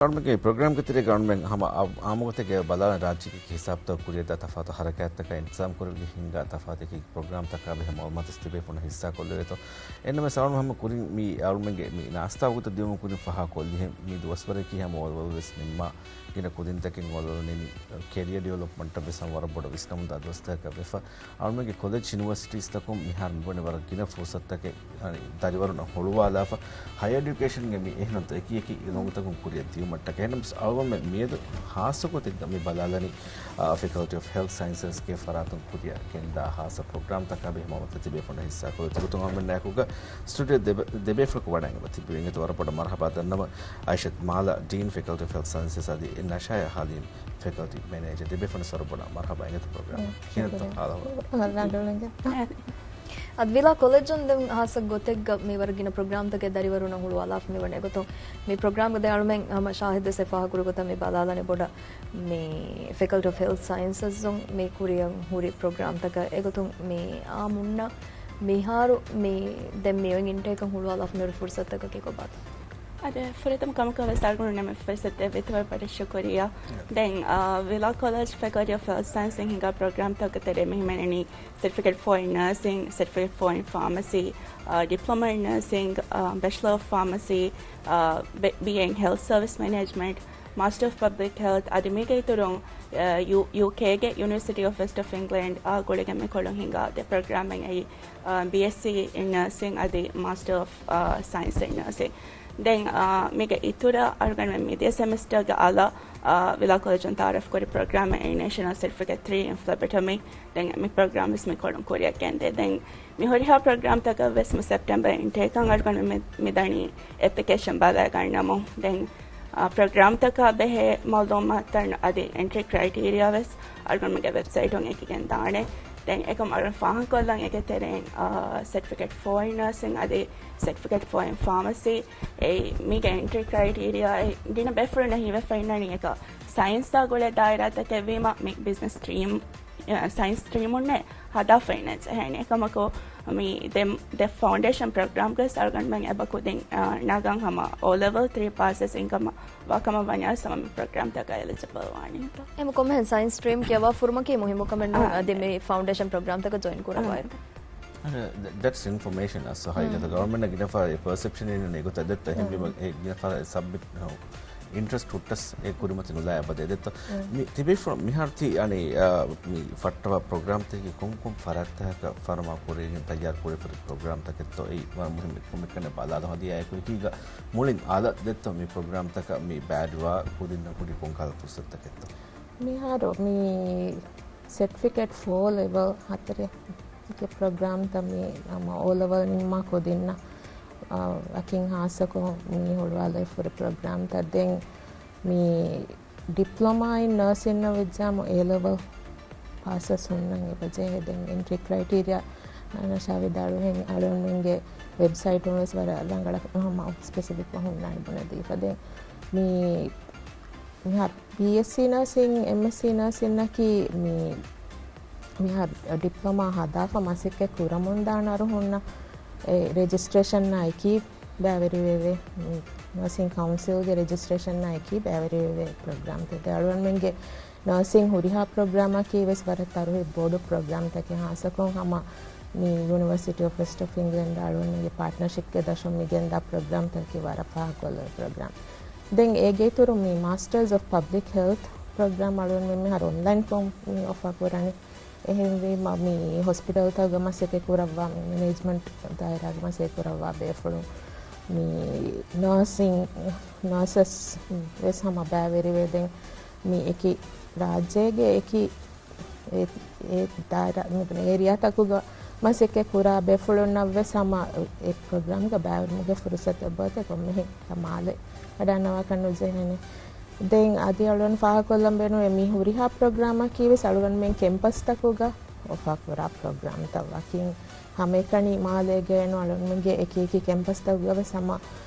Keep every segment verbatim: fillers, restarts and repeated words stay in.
އަޅުމެންގެ ޕްރޮގްރާމްގެ ތެރޭގަ އަޅުމެން ހަމަ އާ-، އާއްމުގޮތެއްގަ ބަލާލަން ރާއްޖޭގެ ހިސާބުތައް ކުރިއަށްދާ ތަފާތު ހަރަކާތްތަކާ އިންތިޒާމް ކުރެވިގެން ހިންގާ ތަފާތު އެކި ޕްރޮގްރާމްތަކާ ބެހޭ މައުލޫމާތު ތިބޭފުޅުންނަށް ހިއްސާކޮށްލެވޭ. އެހެންނަމަވެސް އަޅުމެން ހަމަ ކުރިން މި އަޅުމެންގެ މި ނާސްތާ ވަގުތަށް ދިއުމުގެ ކުރިން ފާހަގަކޮށްލިހެން މި ދުވަސްވަރަކީ ހަމަ އޯ ލެވެލް ވެސް ނިންމާ ގިނަ ކުދިންތަކެއް އޯ ލެވެލް ނިންމި ކެރިއަ ޑިވެލޮޕްމަންޓަށް ވެސް ހަމަ ވަރަށް ބޮޑަށް ވިސްނަމުންދާ ދުވަސްތަކަކަށް ވެފަ. އަޅުމެންގެ ކޮލެޖް ޔުނިވަރސިޓީސްތަކުން މިހާރު މިބުނި ވަރަށް ގިނަ ފުރުސަތުތަކެއް އަނެއް ދަރިވަރުންނަށް ހުޅުވާލާފަ، ހަޔަރ އެޑިއުކޭޝަންގެ މި އެހެން އެކި އެކި ލޮނގުތަކުން ކުރިއަށް ދިއުމަށްޓަކައި. އެހެންނަމަވެސް އަޅުގަނޑުމެން މިއަދު ހާއްސަގޮތެއްގަ މި ބަލާލަނީ، އާ، ފެކަލްޓީ އޮފް ހެލްތް ސައިންސަސްގެ ފަރާތުން ކުރިއަށް ގެންދާ ހާއްސަ ޕްރޮގްރާމްތަކާ ބެހޭ މައުލޫމާތު ތިބޭފުޅުންނަށް ހިއްސާކޮށްލަން. ތިގޮތުން އަޅުމެންނާ އެކުގަ ސްޓޫޑިއޯ ދެބެ-، ދެބޭފުޅަކު ވަޑައިގެން ތިބި އިނގޭތޯ ވަރަށް ބޮޑަށް މަރުހަބާ ދަންނަވަން އައިޝަތް މާލާ، ޑީން، ފެކަލްޓީ އޮފް ހެލްތް ސައިންސަސް އަދި ނަޝާޔާ ހަލީމް، ފެކަލްޓީ މެނޭޖަރ. ދެބޭފުޅުން ވަރަށް ބޮޑަށް މަރުހަބާ އިނގޭތޯ ޕްރޮގްރާމަށް. އެ، ކިހިނެއްތޯ ޝުކުރިއްޔާ. ހާލަ ހުޅުވާ؟ އަދި ވިލާ ކޮލެޖުން ދެން ހާއްސަ ގޮތެއްގަ މި ވަރަށް ގިނަ ޕްރޮގްރާމްތަކެއް ދަރިވަރުންނަށް ހުޅުވާލާފަ މިވަނީ. އެގޮތުން މި ޕްރޮގްރާމްގަ ދެން އަޅުމެން ހަމަ ޝާހިދުވެސް ފާހަގަކުރި ގޮތަށް މި ބަލާލަނީ ބޮޑަށް މި ފެކަލްޓީ އޮފް ހެލްތް ސައިންސަސްއުން މި ކުރިއަށް ހުރި ޕްރޮގްރާމްތަކަށް. އެގޮތުން މި އާއްމުންނަށް މިހާރު މި ދެން މި އޮތް އިންޓޭކަށް ހުޅުވާލާފަ މިހުރި ފުރުސަތުތަކަކީ ކޮބާތޯ؟ އަދި ފުރަތަމަ ކަމަކަށް ވެސް އަޅުގަނޑުމެންނަށް މި ފުރުސަތު ދެއްވިތަނަށް ވަރަށް ބޮޑަށް ޝުކުރިއްޔާ. ދެން، އާ، ވިލާ ކޮލެޖް ފެކަލްޓީ އޮފް ހެލްތް ސައިންސްއިން ހިނގާ ޕްރޮގްރާމްތަކުގެ ތެރޭ މި ހިމެނެނީ ސެޓްފިކެޓް ފޯ އިން ނަރސިން، ސެޓްފިކެޓް ފޯ އިން ފާމަސީ، އާ، ޑިޕްލޮމާ އިން ނަރސިން، އާ، ބެ-، ބީއޭ އިން ހެލްތް ސަރވިސް މެނޭޖްމަންޓް، މާސްޓަރ އޮފް ޕަބްލިކް ހެލްތް އަދި މީގެ އިތުރުން، އާ، ޔޫ-، ޔޫކޭގެ ޔުނިވަރސިޓީ އޮފް ވެސްޓް އޮފް އިންގްލެންޑް އާ ގުޅިގެން މި ކޮޅުން ހިނގާ ދެ ޕްރޮގްރާމެއް އެއީ، އާ، ބީއެސްސީ އިން ނަރސިން އަދި މާސްޓަރ އޮފް، އާ، ސައިންސް އިން ނަރސިން. ދެން، އާ، މީގެ އިތުރަށް އަޅުގަނޑުމެން މިދިޔަ ސެމެސްޓަރގެ އަލަށް، އާ، ވިލާ ކޮލެޖުން ތައާރަފް ކުރި ޕްރޮގްރާމެއް އެއީ ނޭޝަނަލް ސެޓްފިކެޓް ތްރީ އިން ފްލެބެޓޮމީ. ދެން މި ޕްރޮގްރާމް ވެސް މި ކޮޅުން ކުރިއަށް ގެންދޭ. ދެން މި ހުރިހާ ޕްރޮގްރާމްތަކަށް ވެސް މި ސެޕްޓެމްބަރ އިންޓޭކަށް އަޅުގަނޑު މި، މި ދަނީ އެޕްލިކޭޝަން ބަލައިގަންނަމުން. ދެން، އާ، ޕްރޮގްރާމްތަކާ ބެހޭ މައުލޫމާތުތައް އަދި އެންޓްރީ ކްރައިޓީރިއާ ވެސް އަޅުގަނޑުމެންގެ ވެބްސައިޓުން އެކިގެން ދާނެ. ދެން އެކަމް އަޅުގަނޑު ފާހަގަކޮށްލަން އޭގެ ތެރެއިން، އާ، ސެޓްފިކެޓް ފޯ އިން ނަރސިން އަދި ސެޓްފިކެޓް ފޯ އިން ފާމަސީ. އެއީ މީގެ އެންޓްރީ ކްރައިޓީރިއާ އެއީ ގިނަ ބޭފުޅުންނަށް ހީވެފަ އިންނަނީ އެކަ ސައިންސްއާ ގުޅޭ ދާއިރާތަކެއް ވީމަ މި ބިޒްނަސް ސްޓްރީމް ސައިންސް ސްޓްރީމުންނެއް ހަދާފައިނެއް ޖެހޭނެ. އެކަމަކު، މި ދެ، ދެ ފައުންޑޭޝަން ޕްރޮގްރާމްގަސް އަޅުގަނޑުމެން އެބަ ކުދިން، އާ، ނަގަން ހަމަ އޯ ލެވެލް ތްރީ ޕާސް ވެސް އިންކަމަށް ވާކަމަށް ވަންޏާސް ހަމަ މި ޕްރޮގްރާމްތަކަށް އެލިޖިބަލް ވާނީތަ؟ އެމަ ކޮންމެހެން ސައިންސް ސްޓްރީމް ކިޔަވާ ފުރުމަކީ މުހިއްމު ކަމެއް ނޫން. އާ، އަދި މި ފައުންޑޭޝަން ޕްރޮގްރާމްތަކަށް ޖޮއިން ކުރައްވާ. އާ. ދެޓްސް އިންފޮމޭޝަން އަސް ހައިގަތަ ގަވަރމެންޓް ގިނަ ފަހަރަށް ޕަރސެޕްޝަން އިންނަނީ އެގޮތަށް ދެއްތަ؟ އެހެންވީމަ އެ ގިނަ ފަހަރަށް ސަބްމިޓް އިންޓްރެސްޓް ހުއްޓަސް އެ ކުރިމަތި ނުލާ އެބަ ދެ ދެއްތަ؟ މި ތިބޭފުޅުން މިހާރު ތި އަނެއް، އާ، މި ފައްޓަވާ ޕްރޮގްރާމްތަކަކީ ކޮން ކޮން ފަރާތްތަކަކަށް ފަރުމާ ކުރެވިގެން ތައްޔާރު ކުރެވިފައި ޕްރޮގްރާމްތަކެއްތޯ؟ އެއީ ވަރަށް މުހިއްމު ކަމެއް ބަލާލަ ހަދިޔާއެކު އެކީގަ މުޅިން އަލަށް ދެއްތޯ މި ޕްރޮގްރާމްތަކަށް މި ބައިވެރިވާ ކުދިންނަށް ހުރި ކޮންކަހަލަ ފުރުސަތުތަކެއްތޯ؟ މިހާރު މި ސެޓްފިކެޓް ފޯ ލެވެލް ހަތަރެއްގެ ޕްރޮގްރާމްތައް މި ހަމަ އޯ ލެވެލް ނިންމާ ކުދިންނަށް، އާ، އަކިން ހާއްސަކޮށް މި ހުޅުވާލައިފަ ހުރި ޕްރޮގްރާމްތައް. ދެން މި ޑިޕްލޮމާ އިން ނަރސިންއަށް ވެއްޖާމު އޭ ލެވެލް ޕާސް ވެސް ހުންނަން އެބަޖެހޭ. ދެން އެންޓްރީ ކްރައިޓީރިއާ ނަޝާ ވިދާޅުވިހެން އަޅުގަނޑުމެންގެ ވެބްސައިޓުން ވެސް ވަރަށް ރަނގަޅަށް ހަމަ ސްޕެސިފިކް ހުންނާނެ ބުނެދީފަ. ދެން މި މިހާރު ބީއެސްސީ ނަރސިން، އެމްއެސްސީ ނަރސިންއަކީ މި، މިހާރު ޑިޕްލޮމާ ހަދާފަ މަސައްކަތް ކުރަމުންދާ އަރުހުންނަށް އެ ރެޖިސްޓްރޭޝަންއާ އެކީ ބައިވެރިވެވޭ، ނަރސިން ކައުންސިލްގެ ރެޖިސްޓްރޭޝަންއާ އެކީ ބައިވެރިވެވޭ ޕްރޮގްރާމްތައް. އަޅުގަނޑުމެންގެ ނަރސިން ހުރިހާ ޕްރޮގްރާމަކީ ވެސް ވަރަށް ތަރުހެއް ބޮޑު ޕްރޮގްރާމްތަކެއް، ހާއްސަކޮށް ހަމަ މި ޔުނިވަރސިޓީ އޮފް ވެސްޓް އޮފް އިންގްލެންޑް އަޅުގަނޑުމެންގެ ޕާޓްނަރޝިޕްގެ ދަށުން މި ގެންދާ ޕްރޮގްރާމްތަކަކީ ވަރަށް ފާހަގަކޮށްލެވޭ ޕްރޮގްރާމް. ދެން އޭގެ އިތުރު މި މާސްޓަރސް އޮފް ޕަބްލިކް ހެލްތް ޕްރޮގްރާމް އަޅުގަނޑުމެން މިހާރު އޮންލައިންކޮށް މި އޮފާ ކުރަނީ. އެހެންވީމަ މި ހޮސްޕިޓަލްތަކުގަ މަސައްކަތް ކުރައްވާ، މި މެނޭޖްމަންޓް ދާއިރާގަ މަސައްކަތް ކުރައްވާ ބޭފުޅުން، މި ނާސިން، ނާސަސް ވެސް ހަމަ ބައިވެރިވެ. ދެން މި އެކި ރާއްޖޭގެ އެކި އެ، އެ ދާއިރާ، މި އޭރިއާތަކުގަ މަސައްކަތް ކުރާ ބޭފުޅުންނަށް ވެސް ހަމަ އެ ޕްރޮގްރާމްގަ ބައިވެރިވުމުގެ ފުރުސަތު އެބައޮތޭ. ކޮންމެހެން މާލެ ވަޑައިގަންނަވާކަށް ނުޖެހޭނެ. ދެން އަދި އަޅުގަނޑު ފާހަގަކޮށްލަން ބޭނުންވޭ މި ހުރިހާ ޕްރޮގްރާމަކީ ވެސް އަޅުގަނޑުމެން ކެމްޕަސްތަކުގަ އޮފާކުރާ ޕްރޮގްރާމްތައް. ވަކިން ހަމައެކަނި މާލޭގައެއް ނޫން، އަޅުގަނޑުމެންގެ އެކި އެކި ކެމްޕަސްތަކުގަ ވެސް ހަމަ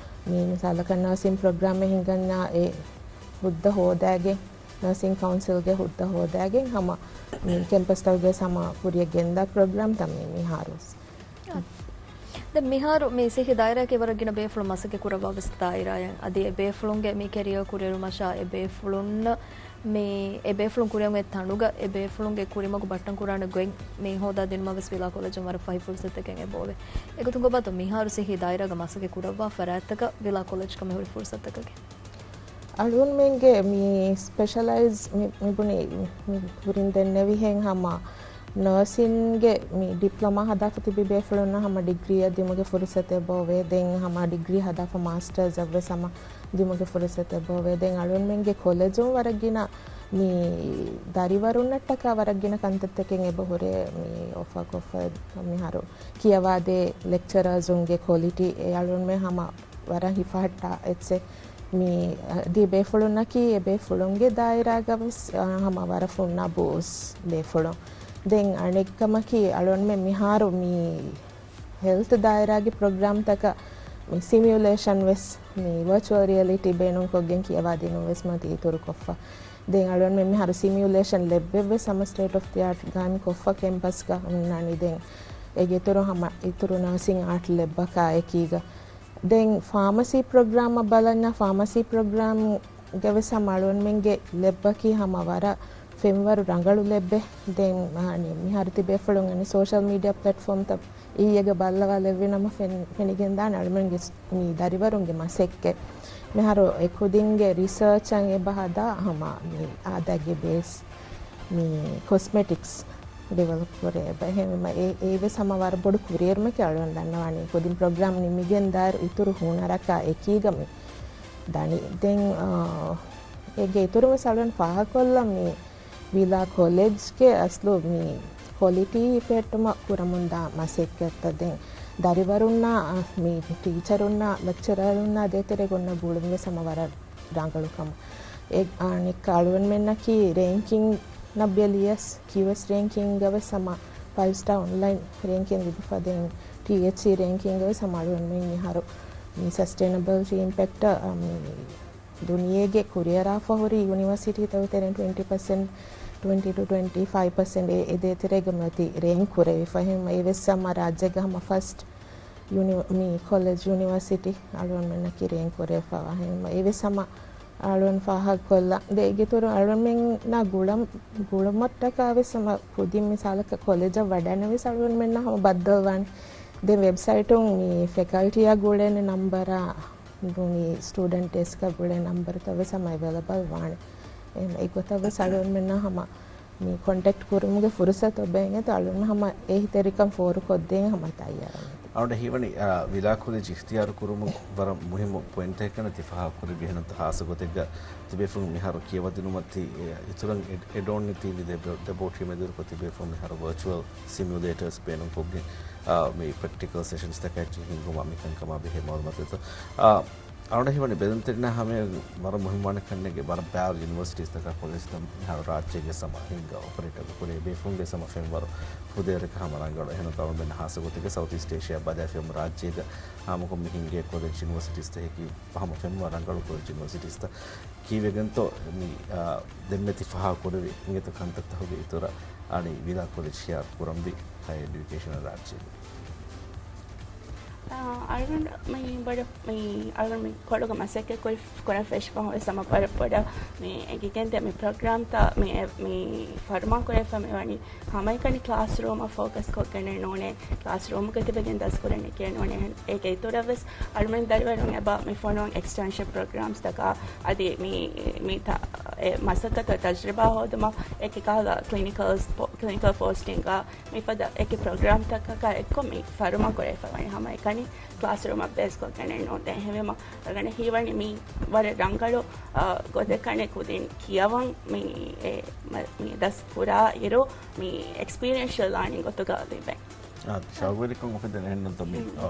މި މިސާލަކަށް ނާސިން ޕްރޮގްރާމެއް ހިންގަންޏާ އެ ހުއްދަ ހޯދާގެން، ނާސިން ކައުންސިލްގެ ހުއްދަ ހޯދާގެން ހަމަ މި ކެމްޕަސްތަކުގަ ވެސް ހަމަ ކުރިއަށް ގެންދާ ޕްރޮގްރާމްތައް މި މިހާރު ވެސް. ދެން މިހާރު މި ސިއްހީ ދާއިރާއަކީ ވަރަށް ގިނަ ބޭފުޅުން މަސައްކަތް ކުރައްވާ ވެސް ދާއިރާއެއް. އަދި އެ ބޭފުޅުންގެ މި ކެރިއަރ ކުރިއެރުމަށާ އެ ބޭފުޅުންނަށް މި އެ ބޭފުޅުން ކުރިއަށް އޮތް ތަނުގަ އެ ބޭފުޅުންގެ ކުރިމަގު ބައްޓަން ކުރާނެ ގޮތް މި ހޯދާ ދިނުމަށް ވެސް ވިލާ ކޮލެޖުން ވަރަށް ފަހި ފުރުސަތެއް އެބައޮވޭ. އެގޮތުން ކޮބާތޯ މިހާރު ސިއްހީ ދާއިރާގަ މަސައްކަތް ކުރައްވާ ފަރާތްތަކަށް ވިލާ ކޮލެޖްގަ މިހުރި ފުރުސަތަކަކީ؟ އަޅުގަނޑުމެންގެ މި ސްޕެޝަލައިޒް މި، މި ބުނި މި ކުރިން ދެންނެވިހެން ހަމަ ނާސިންގެ މި ޑިޕްލޮމާ ހަދާފަ ތިބި ބޭފުޅުންނަށް ހަމަ ޑިގްރީއަށް ދިމުގެ ފުރުސަތެއް އެބައޮވޭ. ދެން ހަމަ ޑިގްރީ ހަދާފަ މާސްޓަރސްއަށް ވެސް ހަމަ ދިމުގެ ފުރުސަތެއް އެބައޮވޭ. ދެން އަޅުގަނޑުމެންގެ ކޮލެޖުން ވަރަށް ގިނަ މި ދަރިވަރުންނަށްޓަކާ ވަރަށް ގިނަ ކަންތައްތަކެއް އެބަހުރޭ މި އޮފާކޮށްފަ މިހާރު ކިޔަވާދޭ ލެކްޗަރާޒުންގެ ކޮލިޓީ އެ އަޅުގަނޑުމެން ހަމަ ވަރަށް ހިފަހައްޓާ އެއްޗެއް. މި، އަ، ދި ބޭފުޅުންނަކީ އެ ބޭފުޅުންގެ ދާއިރާގަ ވެސް، އަ، ހަމަ ވަރަށް ފުންނަ ބޫސް ބޭފުޅުން. ދެން އަނެއްކަމަކީ އަޅުގަނޑުމެން މިހާރު މި ހެލްތު ދާއިރާގެ ޕްރޮގްރާމްތަކަށް މި ސިމިއުލޭޝަން ވެސް މި ވަރޗުއަލް ރިއަލިޓީ ބޭނުންކޮށްގެން ކިޔަވާދިނުން ވެސް މަތި އިތުރުކޮށްފަ. ދެން އަޅުގަނޑުމެން މިހާރު ސިމިއުލޭޝަން ލެބްއެއްވެސް ހަމަ ސްޓޭޓް އޮފް ދި އާޓް ގާއިމް ކޮށްފަ ކެމްޕަސްގަ ހުންނާނީ. ދެން އޭގެ އިތުރު ހަމަ އިތުރު ނާސިން އާޓް ލެބްއަކާ އެކީގަ. ދެން ފާމަސީ ޕްރޮގްރާމަށް ބަލަންޏާ، ފާމަސީ ޕްރޮގްރާމްގަ ވެސް ހަމަ އަޅުގަނޑުމެންގެ ލެބްއަކީ ހަމަ ވަރަށް ފެންވަރު ރަނގަޅު ލެބްއެއް. ދެން އަނެއް މިހާރު ތި ބޭފުޅުން އަނެއް ސޯޝަލް މީޑިއާ ޕްލެޓްފޯމްތައް އިއްޔެގަ ބައްލަވާލެއްވި ނަމަ ފެން-، ފެނިގެންދާނެ އަޅުމެންގެ ސް-، މި ދަރިވަރުންގެ މަސައްކަތް. މިހާރު އެ ކުދިންގެ ރިސާޗަށް އެބަ ހަދާ ހަމަ މި އާދައިގެ ބޭސް މި ކޮސްމެޓިކްސް ޑިވެލޮޕް ކުރޭ އެބަ. އެހެންވީމަ އެ-، އެއީވެސް ހަމަ ވަރަށް ބޮޑު ކުރިއެރުމެކޭ. އަޅުގަނޑު ދަންނަވާނީ ކުދިން ޕްރޮގްރާމް ނިމިގެން ދާއިރު އިތުރު ހުނަރަކާ އެކީގަ މި ދަނީ. ދެން، އާ، އޭގެ އިތުރުން ވެސް އަޅުގަނޑު ފާހަގަކޮށްލަން މި ވިލާ ކޮލެޖްގެ އަސްލު މި ކޮލިޓީ ހިފެހެއްޓުމަށް ކުރަމުންދާ މަސައްކަތްތައް. ދެން ދަރިވަރުންނާ، މި ޓީޗަރުންނާ، ލެކްޗަރަރުންނާ ދޭތެރޭ ގޮންނަ ގުޅުން ވެސް ހަމަ ވަރަށް ރަނގަޅު ކަމަށް. އެ، އަނެއްކާ އަޅުގަނޑުމެންނަކީ ރޭންކިން ނަށް ބެލިޔަސް، ކިއުއެސް ރޭންކިންގަ ވެސް ހަމަ ފައިވް ސްޓާ އޮންލައިން ރޭންކިން ލިބިފަ. ދެން ޓީއެޗްސީ ރޭންކިންގަ ވެސް ހަމަ އަޅުގަނޑުމެން މިހާރު މި ސަސްޓެއިނަބަލްޓީ އިމްޕެކްޓަށް، އަ، މި ދުނިޔޭގެ ކުރިއަރާފަ ހުރި ޔުނިވަރސިޓީތަކުގެ ތެރެއިން ޓްވެންޓީ ޕަސެންޓް، ޓްވެންޓީ ޓު ޓްވެންޓީ ފައިވް ޕަސެންޓް އެ، އެ ދޭތެރޭގަ މިއޮތީ ރޭންކް ކުރެވިފަ. އެހެން އެވެސް ހަމަ ރާއްޖޭގަ ހަމަ ފަސްޓް ޔުނި-، މި ކޮލެޖް ޔުނިވަރސިޓީ އަޅުގަނޑުމެންނަކީ ރޭންކް ކުރެވިފަ އެހެން އެވެސް ހަމަ އަޅުގަނޑު ފާހަގަކޮށްލަން. ދެ އޭގެ އިތުރު އަޅުގަނޑުމެންނާ ގުޅަން-، ގުޅުމަށްޓަކާ ވެސް ހަމަ ކުދިން މި ސާލަކަށް ކޮލެޖަށް ވަޑައިނަ ވެސް އަޅުގަނޑުމެންނާ ހަމަ ބައްދަލުވާނެ. ދެން ވެބްސައިޓުން މި ފެކަލްޓީއާ ގުޅޭނެ ނަންބަރާ ދުނި ސްޓޫޑެންޓް ޑެސްކަށް ގުޅޭ ނަންބަރުތައް ވެސް ހަމަ އެވެލަބަލް ވާނެ. އެ، އެގޮތަށް ވެސް އަޅުގަނޑުމެންނަށް ހަމަ މި ކޮންޓެކްޓް ކުރުމުގެ ފުރުސަތު އޮތް އެނގޭތޯ އަޅުގަނޑު ހަމަ އެހީތެރިކަން ފޯރުކޮށްދޭން ހަމަ ތައްޔާރަށް. އަޅުގަނޑަށް ހީވަނީ، އާ، ވިލާ ކޮލެޖް އިޚްތިޔާރު ކުރުމުން ވަރަށް މުހިއްމު ޕޮއިންޓެއް ކަން ތި ފާހަގަ ކުރެއްވި އެހެންތަ ހާއްސަ ގޮތެއްގަ ތިބޭފުޅުން މިހާރު ކިޔަވަދިނުމަށް ތި، އެ، އިތުރަށް އެޑް-، އެޑް އޮން ނެތީ މި ދެ ބެ-، ދެ ބޯޓް މެދުވެރިކޮށް ތިބޭފުޅުން މިހާރު ވަރޗުއަލް ސިމިއުލޭޓަރސް ބޭނުންކޮށްގެން، އާ، މި ޕްރެކްޓިކަލް ސެޝަންސްތަކާއެއްޗެއް ހިންގުމާ މިކަންކަމާ ބެހޭ މައުލޫމާތު ދެއްތޯ. އާ، އަޅުގަނޑަށް ހީވަނީ ބެލުންތެރިންނާ ހަމައަށް ވަރަށް މުހިންމުވާނެ ކަންނޭނގެ ވަރަށް ބައިވަރު ޔުނިވަރސިޓީސްތަކާ ކޮލެޖްތައް މިހާރު ރާއްޖޭގެ ސަމާ ހިންގާ އޮޕަރޭޓް ކުރޭ ބޭފުޅުންގެ ސަމާ ފެންވަރު ފުދޭވަރަކަށް ހަމަ ރަނގަޅު. އެހެން ތައުމެން ހާއްސަ ގޮތެއްގެ ސައުތް އީސްޓް އޭޝިޔާ ބަލާފިޔަމު ރާއްޖޭގަ ހާމަކޮށް މި ހިންގޭ ކޮލެޖް ޔުނިވަރސިޓީސްތަކަކީ ހަމަ ފެންވާ ރަނގަޅު ކޮލެޖް ޔުނިވަރސިޓީސްތައް ކީއްވެގެންތޯ މި، އާ، ދެންމެ ތި ފާހަގަކުރެއްވި އިނގޭތޯ ކަންތައްތަކުގެ އިތުރަށް އަނި ވިލާ ކޮލެޖް ހިޔާރު ކުރަންވީ ހަޔަ އެޑިއުކޭޝަނަށް ރާއްޖޭގެ. އާ، އަޅުގަނޑު މި ބޮޑަށް މި އަޅުގަނޑު މި ކޮޅުގަ މަސައްކަތް ކުރި-، ކުރަން ފެށިފަ ހުރި ސަމަ ބޮޑަށް ބޮޑަށް މި އެނގިގެންދޭ މި ޕްރޮގްރާމްތައް މި އެ-، މި ފަރުމާ ކުރެވިފަ މި ވަނީ ހަމައެކަނި ކްލާސްރޫމަށް ފޯކަސް ކޮށްގެނެއް ނޫނޭ، ކްލާސްރޫމުގަ ތިބެގެން ދަސްކުރަން އެކޭ ނޫނޭ. އެހެން އޭގެ އިތުރަށް ވެސް އަޅުމެން ދަރިވަރުން އެބަ މި ފޮނުވަން އެކްސްޓެންޝަން ޕްރޮގްރާމްސްތަކާ އަދި މި، މި ތަ-، އެ މަސައްކަތު ތަޖްރިބާ ހޯދުމަށް އެކި ކަހަލަ ކްލިނިކަލް ޕޯ-، ކްލިނިކަލް ޕޯސްޓިންގާ މިފަދަ އެކި ޕްރޮގްރާމްތަކަކާ އެއްކޮށް މި ފަރުމާ ކުރެވިފަ ވަނީ ހަމައެކަނި ކްލާސްރޫމަށް ބޭސްކޮށްގެނެއް ނޫން. ދެން އެހެންވީމަ އަޅުގަނޑަށް ހީވަނީ މީ ވަރަށް ރަނގަޅު، އާ، ގޮތެއް ކަންނޭ ކުދިން ކިޔަވަން މި، އެ، މަ-، މި ދަސް ކުރާ އިރު މި އެކްސްޕީރިއެންޝަލް ލާނިން ގޮތުގަ ލިބޭ. އާ، ޝައުގުވެރިކަން އުފެދެން އެހެންނުތަ މި، އާ،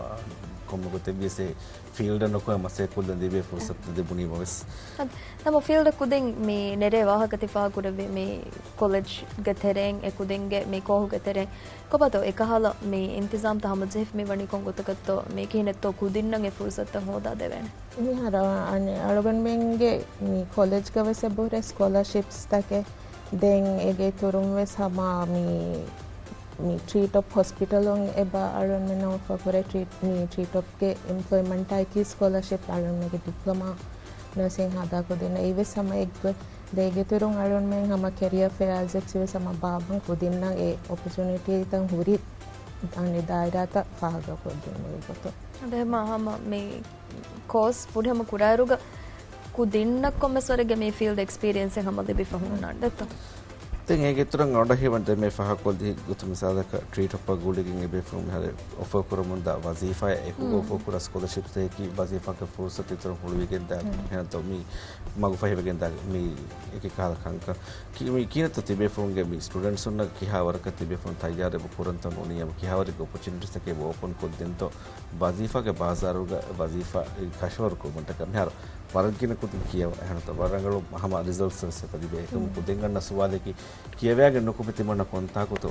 ކޮންމެ ގޮތެއްވިޔަސް އެ ފީލްޑަށް ނުކުމެ މަސައްކަތް ކޮށްލަން ދިޔަ ފުރުސަތު ދެ ބުނީމަވެސް. އަދި ނަމަ ފީލްޑަށް ކުދިން މި ނެރޭ ވާހަކަ ތި ފާހަގަކުރެއްވި މި ކޮލެޖްގެ ތެރެއިން އެ ކުދިންގެ މި ކޯހުގެ ތެރެއިން ކޮބާތޯ އެކަހަލަ މި އިންތިޒާމްތައް ހަމަޖެހިފަ މި ވަނީ ކޮން ގޮތަކަށްތޯ މި ކިހިނެއްތޯ ކުދިންނަށް އެ ފުރުސަތުތައް ހޯދާ ދެވޭނެ؟ މިހާރު އަނެއް އަޅުގަނޑުމެންގެ މި ކޮލެޖްގަ ވެސް އެބަހުރޭ ސްކޮލަރޝިޕްސް ތަކެއް. ދެން އޭގެ އިތުރުން ވެސް ހަމަ މި މި ޓްރީޓޮޕް ހޮސްޕިޓަލުން އެބަ އަޅުގަނޑުމެންނަށް އޮފަރ ކުރޭ ޓްރީޓް، މި ޓްރީޓޮޕްގެ އެމްޕްލޮއިމަންޓާއި ސްކޮލަރޝިޕް އަޅުގަނޑުމެންގެ ޑިޕްލޮމާ ނަރސިން ހަދާކޮށްދޭން. އެއީވެސް ހަމަ އެއްގޮތް. ދޭގެތުރުން އަޅުގަނޑުމެން ހަމަ ކެރިއަ ފެއާޒް އެކްސް ވެސް ހަމަ ބާއްވަން ކުދިންނަށް އެ އޮޕޮޗުނިޓީތައް ހުރި އަނެއް ދާއިރާތައް ފާހަގަކޮށްދިނުމުގެ ގޮތުން. އަދެ ހަމަ ހަމަ މި ކޯސް ފުރިހަމަ ކުރާއިރުގަ ކުދިންނަށް ކޮންމެސް ވަރެއްގެ މި ފީލްޑް އެކްސްޕީރިއެންސެއް ހަމަ ލިބިފަ ހުންނާނެ ދެއްތޯ؟ ދެން އޭގެ އިތުރަށް އަޅުގަނޑަށް ހީވަނީ ދެން މި ފާހަގަކޮށްދިޔަ ގޮތުން މިސާލަކަށް ޓްރީޓޮޕަށް ގުޅިގެން އެބޭފުޅުން މިހާރު އޮފަރ ކުރަމުންދާ ވަޒީފާއެއް އެކުގަ އޮފަރ ކުރާ ސްކޮލަޝިޕްސްތަކަކީ ވަޒީފާގެ ފުރުސަތު އިތުރަށް ހުޅުވިގެންދާ ހެންތޯ މި މަގުފަހިވެގެންދާ މި އެކި ކަހަލަ ކަންކަން. ކި-، މި ކިހިނެއްތޯ ތިބޭފުޅުންގެ މި ސްޓޫޑެންޓްސުންނަށް ކިހާ ވަރަކަށް ތިބޭފުޅުން ތައްޔާރު އެބަ ކުރަންތޯ ނޫނީ އެބަ ކިހާ ވަރެއްގެ އޮޕޮޗުނިޓީސްތަކެއް އެބަ އޯޕަން ކޮށްދެންތޯ ވަޒީފާގެ ބާޒާރުގަ ވަޒީފާ ކަށަވަރު ކުރުމަށްޓަކާ މިހާރު ވަރަށް ގިނަ ކުދިން ކިޔަވަ އެހެންތޯ ވަރަށް ރަނގަޅު ހަމަ ރިޒަލްޓްސް ވެސް އެބަ ލިބޭ. އެކަމު ކުދިން އަންނަ ސުވާލަކީ ކިޔަވައިގެން ނުކުމެ ތިމަންނަ ކޮންތާކުތޯ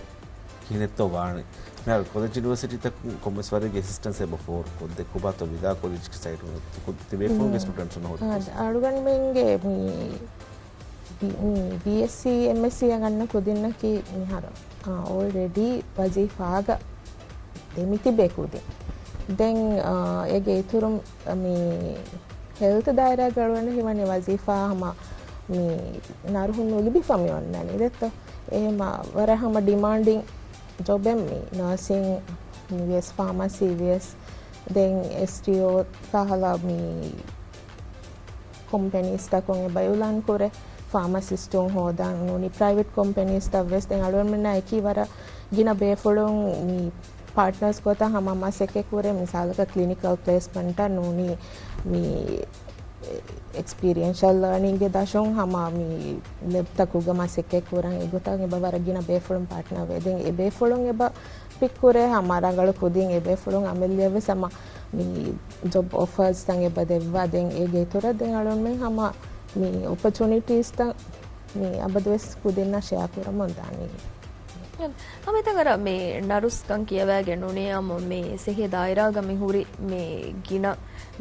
ކިހިނެއްތޯ ވާނެ؟ މިހާރު ކޮލެޖް ޔުނިވަރސިޓީތަކުން ކޮންމެސް ވަރެއްގެ އެސިސްޓެންސް އެބަ ފޯރު ކޮށްދޭ ކޮބާތޯ ވިދާ ކޮލެޖްގެ ސައިޑުން ކު-، ތިބޭފުޅުންގެ ސްޓޫޑެންޓްސުން ހޯދި އަ-، އަޅުގަނޑުމެންގެ މި ބި-، މި ބީއެސްސީ، އެމްއެސްސީ އަށް އަންނަ ކުދިންނަކީ މިހާރު، އާ، އޯލްރެޑީ ވަޒީފާގަ ދެމިތިބޭ ކުދިން. ދެން، އާ، އޭގެ އިތުރުން މި ހެލްތު ދާއިރާގަ އަޅުގަނޑަށް ހީވަނީ ވަޒީފާ ހަމަ މި ނަރުހުން ނުލިބިފަ މި އޮންނަނީ ދެއްތޯ. އެހެމަ ވަރަށް ހަމަ ޑިމާންޑިން ޖޮބެއް މި ނާސިން ވިޔަސް ފާމަސީ ވިޔަސް ދެން އެސްޓީއޯ ކަހަލަ މި ކޮމްޕެނީސްތަކުން އެބަ އިއުލާން ކުރޭ، ފާމަސިސްޓުން ހޯދާން ނޫނީ ޕްރައިވެޓް ކޮމްޕެނީސްތައް ވެސް. ދެން އަޅުގަނޑުމެންނާ އެކީ ވަރަށް ގިނަ ބޭފުޅުން މި ޕާޓްނާސް ގޮތަށް ހަމަ މަސައްކަތް ކުރޭ، މިސާލަކަށް ކްލިނިކަލް ޕްލޭސްމަންޓަށް ނޫނީ މި އެކްސްޕީރިއެންޝަލް ލާނިންގގެ ދަށުން ހަމަ މި ލެބްތަކުގަ މަސައްކަތް ކުރަން އެގޮތަށް އެބަ ވަރަށް ގިނަ ބޭފުޅުން ޕާޓްނާ ވޭ. ދެން އެ ބޭފުޅުން އެބަ ޕިކް ކުރޭ ހަމަ ރަނގަޅު ކުދިން އެ ބޭފުޅުން އަމިއްލަޔަށް ވެސް ހަމަ މި ޖޮބް އޮފާސްތައް އެބަ ދެއްވާ. ދެން އޭގެ އިތުރަށް ދެން އަޅުގަނޑުމެން ހަމަ މި އޮޕޮޗުނިޓީސްތައް މި އަބަދުވެސް ކުދިންނަށް ޝެއާ ކުރަމުން ދާނީ. ހަމަ އެތަން އަރަ މި ނަރުސްކަން ކިޔަވައިގެން ނޫނީ އަމު މި ސިހި ދާއިރާގަ މި ހުރި މި ގިނަ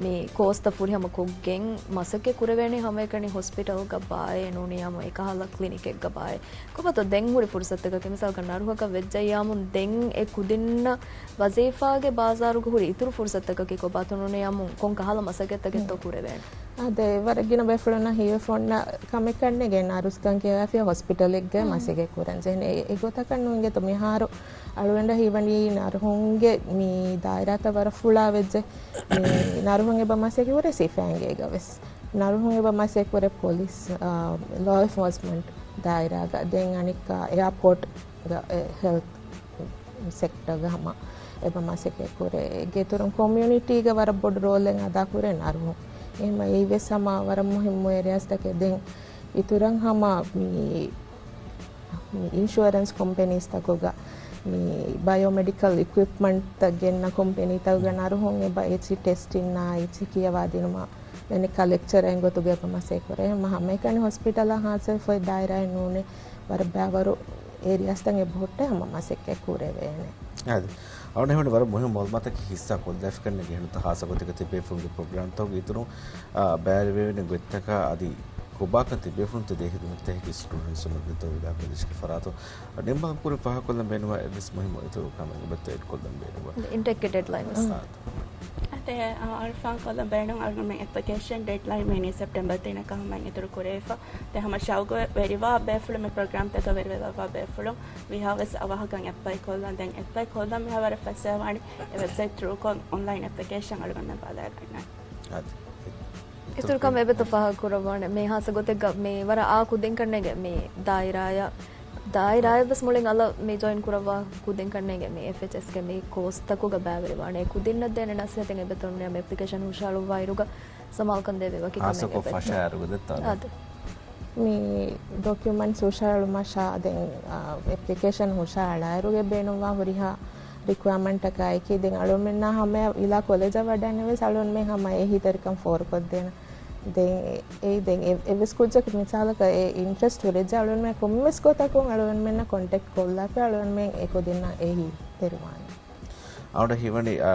މި ކޯސްތައް ފުރިހަމަ ކޮށްގެން މަސައްކަތް ކުރެވޭނީ ހަމައެކަނި ހޮސްޕިޓަލްގަ ބާއޭ ނޫނީ އަމު އެކަހަލަ ކްލިނިކެއްގަ ބާއޭ. ކޮބާތޯ ދެން ހުރި ފުރުސަތަކަކީ މިސާލަކަށް ނަރުހަކަށް ވެއްޖައްޔާމުން ދެން އެ ކުދިންނަށް ވަޒީފާގެ ބާޒާރުގަ ހުރި އިތުރު ފުރުސަތަކަކީ ކޮބާތޯ ނޫނީ އަމު ކޮން ކަހަލަ މަސައްކަތްތަކެއްތޯ ކުރެވޭނެ؟ އާދެ، ވަރަށް ގިނަ ބޭފުޅުންނަށް ހީވެފަ އޮންނަ ކަމެއް ކަންނޭނގެ ނަރުސްކަން ކިޔަވާފިޔާ ހޮސްޕިޓަލެއްގަ މަސައްކަތް ކުރަން ޖެހެނީ. އެ، އެގޮތަކަށް ނުއިނގޭތޯ މިހާރު އަޅުގަނޑަށް ހީވަނީ ނަރުހުންގެ މި ދާއިރާތައް ވަރަށް ފުޅާ ވެއްޖެ. މި ނަރުހުން އެބަ މަސައްކަތް ކުރޭ ސިފައިންގޭގަ ވެސް. ނަރުހުން އެބަ މަސައްކަތް ކުރޭ ޕޮލިސް، އާ، ލޯ އެންފޯސްމަންޓް ދާއިރާގަ. ދެން އަނެއްކާ އެއާޕޯޓްގަ، އެ، ހެލްތް ސެކްޓަރގަ ހަމަ އެބަ މަސައްކަތް ކުރޭ. އޭގެ އިތުރުން ކޮމިއުނިޓީގަ ވަރަށް ބޮޑު ރޯލެއް އަދާ ކުރޭ ނަރުހުން. އެހެމަ އެއީވެސް ހަމަ ވަރަށް މުހިއްމު އޭރިއާސްތަކެއް. ދެން އިތުރަށް ހަމަ މި، މި އިންޝުއަރެންސް ކޮމްޕެނީސްތަކުގަ މި ބަޔޯމެޑިކަލް އިކުއިޕްމަންޓްތައް ގެންނަ ކޮމްޕެނީތަކުގަ ނަރުހުން އެބަ އެޗި ޓެސްޓިންއާ އެޗި ކިޔަވާދިނުމަށް ދެން ކަލެކްޗަރ އެނގޮތުގަ އެބަ މަސައްކަތް ކުރޭ. ހަމަ ހަމައެކަނި ހޮސްޕިޓަލާ ހާއްސަވެފައި ދާއިރާއެއް ނޫނޭ، ވަރަށް ބައިވަރު އޭރިއާސްތައް އެބަހުއްޓޭ ހަމަ މަސައްކަތް ކުރެވޭނެ. އާދެ. އަޅުގަނޑު ހީވަނީ ވަރަށް މުހިންމު މައުލޫމާތަކީ ހިއްސާ ކޮށްލައިފިކަން ނެގި ހެންތަ ހާއްސަ ގޮތެއްގަ ތިބޭފުޅުންގެ ޕްރޮގްރާމްތަކުގެ އިތުރުން، އާ، ބައިވެރިވެވޭނެ ގޮތްތަކާ އަދި ކޮބާކަން ތިބޭފުޅުން ތި ދޭ ހިދުމަތްތަކަކީ ސްޓޫޑެންޓްސުންނަށް ދެތޯ ވިދާ ކޮލެޖްގެ ފަރާތުން ނިންމަން ކުރި ފާހަގަކޮށްލަން ބޭނުންވާ އެއްވެސް މުހިއްމު އިތުރު ކަމެއް އެބަތޯ އެޑްކޮށްލަން ބޭނުންވާ. އިންޓެކްޓެޑް ޑެޑްލައިން ވެސް. އާ. އާދެ، އާ، އަޅުގަނޑު ފާހަގަކޮށްލަން ބޭނުން އަޅުގަނޑުމެން އެޕްލިކޭޝަން ޑެޑްލައިން މި ސެޕްޓެމްބަރ ތިނަކަށް ހަމައިން އިތުރު ކުރެވިފަ. ދެން ހަމަ ޝައުގުވެރިވާ ބޭފުޅުން މި ޕްރޮގްރާމްތަކަށް ވެރިވެލައްވާ ބޭފުޅުން ވީހާވެސް އަވަހަކަށް އެޕްލައި ކޮށްލަން. ދެން އެޕްލައި ކޮށްލަން މިހާރު ވަރަށް ފަސޭހަވާނެ އެ ވެބްސައިޓް ތްރޫކޮށް އޮންލައިން އެޕްލިކޭޝަން އަޅުގަނޑުމެން ބަލާގަންނަން. އާދެ. އިތުރު ކަމެއް އެބަތޯ ފާހަގަކުރައްވާނެ؟ މި ހާއްސަ ގޮތެއްގަ މި ވަރަށް އާ ކުދިން ކަންނޭނގެ މި ދާއިރާއަށް، ދާއިރާއަށް ވެސް މުޅިން އަލަށް މި ޖޮއިން ކުރައްވާ ކުދިން ކަންނޭނގެ މި އެފްއެޗްއެސްގެ މި ކޯސްތަކުގަ ބައިވެރިވާނެ. ކުދިންނަށް ދޭނެ ނަސޭހަތެއް އެބަތޯ ނޫނީ އެޕްލިކޭޝަން ހުށަހަޅުއްވާއިރުގަ ސަމާލުކަން ދެވޭ ވަކި ކަމެއް އެބަތޯ؟ އާދެ. މި ޑޮކިއުމެންޓްސް ހުށަހަޅުމަށާ ދެން، އާ، އެޕްލިކޭޝަން ހުށަހަޅާއިރުގެ ބޭނުންވާ ހުރިހާ ރިކުއަރމަންޓަކާއެކީ، ދެން އަޅުގަނޑުމެންނާ ހަމަޔަށް އިލާ ކޮލެޖަށް ވަޑައިންނެވެސް އަޅުގަނޑުމެން ހަމަ އެހީތެރިކަން ފޯރުކޮށްދޭނަން. ދެން އެ، އެ، ދެން އެ، އެއްވެސް ކުއްޖަކު މިސާލަކަށް އެ އިންޓްރެސްޓް ހުރެއްޖެ އަޅުގަނޑުމެން ކޮންމެސް ގޮތަކުން އަޅުގަނޑުމެންނަށް ކޮންޓެކްޓް ކޮށްލާފި އަޅުގަނޑުމެން އެ ކުދިންނަށް އެހީތެރިވާނެ. އަޅުގަނޑަށް ހީވަނީ، އާ،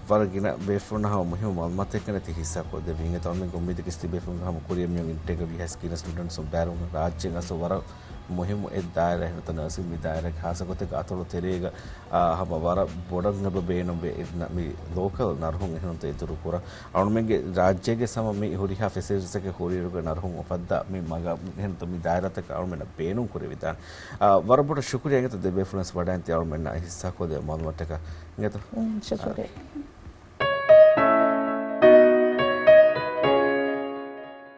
ވަރަށް ގިނަ ބޭފުޅުންނަށް ހަމަ މުހިއްމު މައުލޫމާތެއް ކަން ތި ހިއްސާކޮށްދެއްވީ. އިނގޭތޯ އަޅުމެން އުއްމީދަކީ ތިބޭފުޅުން ހަމަ ކުރިއަށް މިއޮތް އިންޓޭކަށް ވީހާވެސް ގިނަ ސްޓޫޑެންޓްސް ބޭރުން ރާއްޖޭގަ އަސްލު ވަރަށް މުހިއްމު އެއް ދާއިރާ އެހެންތަ ނަރސިން މި ދާއިރާގެ ހާއްސަ ގޮތެއްގަ އަތޮޅު ތެރޭގަ، އާ، ހަމަ ވަރަށް ބޮޑަށް އެބަ ބޭނުންވޭ މި ލޯކަލް ނަރުހުން އެހެންތަ އެދުރު ކުރަން. އަޅުމެންގެ ރާއްޖޭގެ ހަމަ މި ހުރިހާ ފެސިލިޓީސްތަކެއް ހުރިއިރުގެ ނަރުހުން އުފައްދާ މި މަގަށް އެހެންތަ މި ދާއިރާތަކަށް އަޅުމެންނަށް ބޭނުން ކުރެވިދާނެ. އާ، ވަރަށް ބޮޑަށް ޝުކުރިއްޔާ އިނގޭތޯ ދެބޭފުޅުން ވެސް ވަޑައިގެން ތި އަޅުމެންނަށް ހިއްސާކޮށްދޭ މައުލޫމާތަކަށް. އިނގޭތޯ؟ އުން، ޝުކުރިއްޔާ.